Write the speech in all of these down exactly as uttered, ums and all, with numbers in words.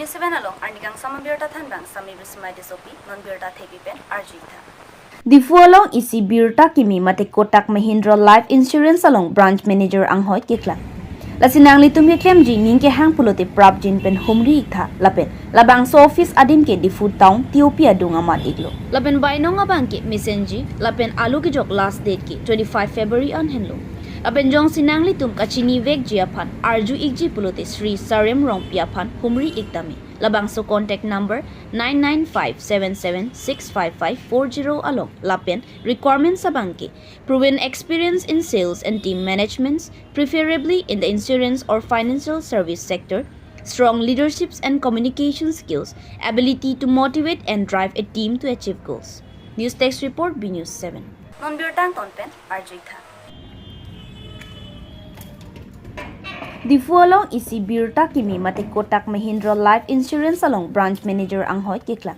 Seven along arnikangsam abirta thanbang Sami Bismai Tissopi, non birta thepi pen arju-ik tha. Diphu along isi birta kimi mate Kotak Mahindra Life Insurance along branch manager anghoi keklang. Lasi nanglitum keklemji ning kehang pulote prapjin pen humri-ik tha lapen labangso office adim ke Diphu town T O P adung amat-iklo. Lapen bainong abang ke mesenji lapen alo kejok last date ke twenty-five February an henlo. Lapen jongsi nanglitum kachinivekji aphan arju-ikji pulote Shri Sarem Rongpi aphan humri-ik tame. Labangso contact number nine nine five seven seven six five five four zero along lapen requirements abang ke proven experience in sales and team managements, preferably in the insurance or financial service sector, strong leaderships and communication skills, ability to motivate and drive a team to achieve goals. News Desk Report, B News seven. Non birta angton pen arju-ik tha. Diphu along isi birta kimi mate Kotak Mahindra Life Insurance along branch manager anghoi keklang.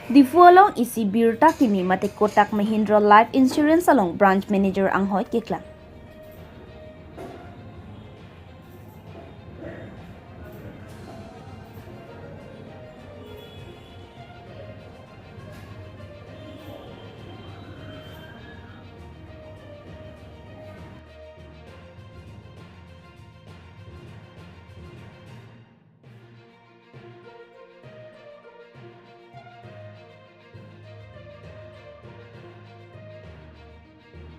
Diphu along isi birta kimi mate Kotak Mahindra Life Insurance along branch manager anghoi keklang.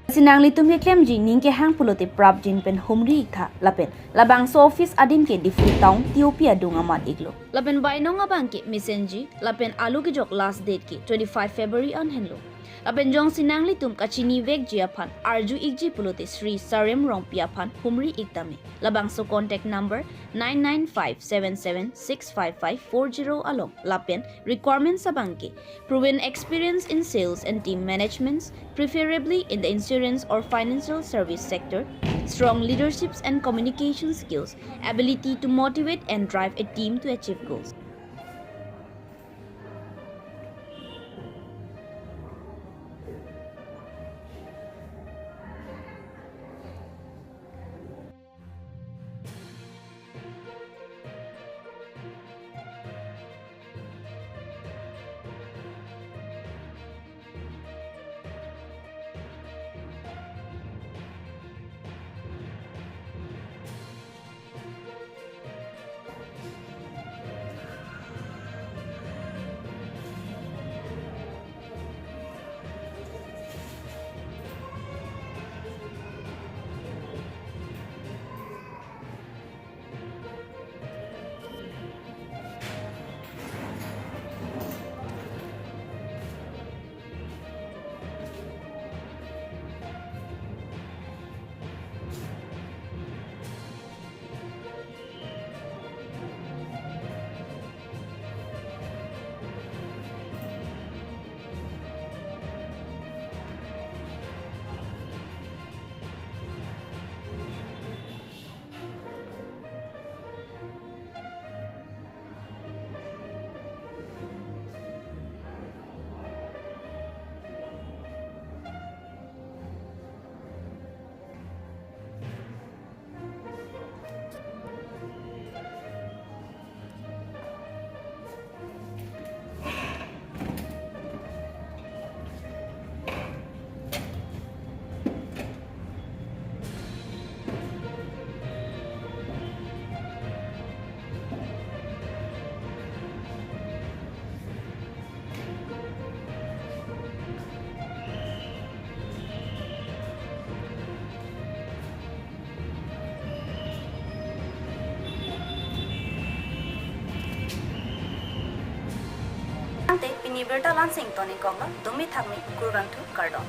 Lasi nanglitum keklemji ning kehang pulote prapjin pen humri-ik tha lapen labangso office adim ke Diphu town T O P adung amat-iklo. Lapen bainong abang ke mesenji lapen alo kejok last date ke twenty-five February an henlo. Lapen jongsi nanglitum kachinivekji aphan arju-ikji pulote Shri Sarem Rongpi aphan humri-ik tame. Labangso contact number nine nine five seven seven six five five four zero along lapen requirements abang ke proven experience in sales and team managements, preferably in the insurance or financial service sector, strong leaderships and communication skills, ability to motivate and drive a team to achieve goals. Tangte pini birta la-an si ingtonik koklo, dumi thakmi, kurvangthu, kardom.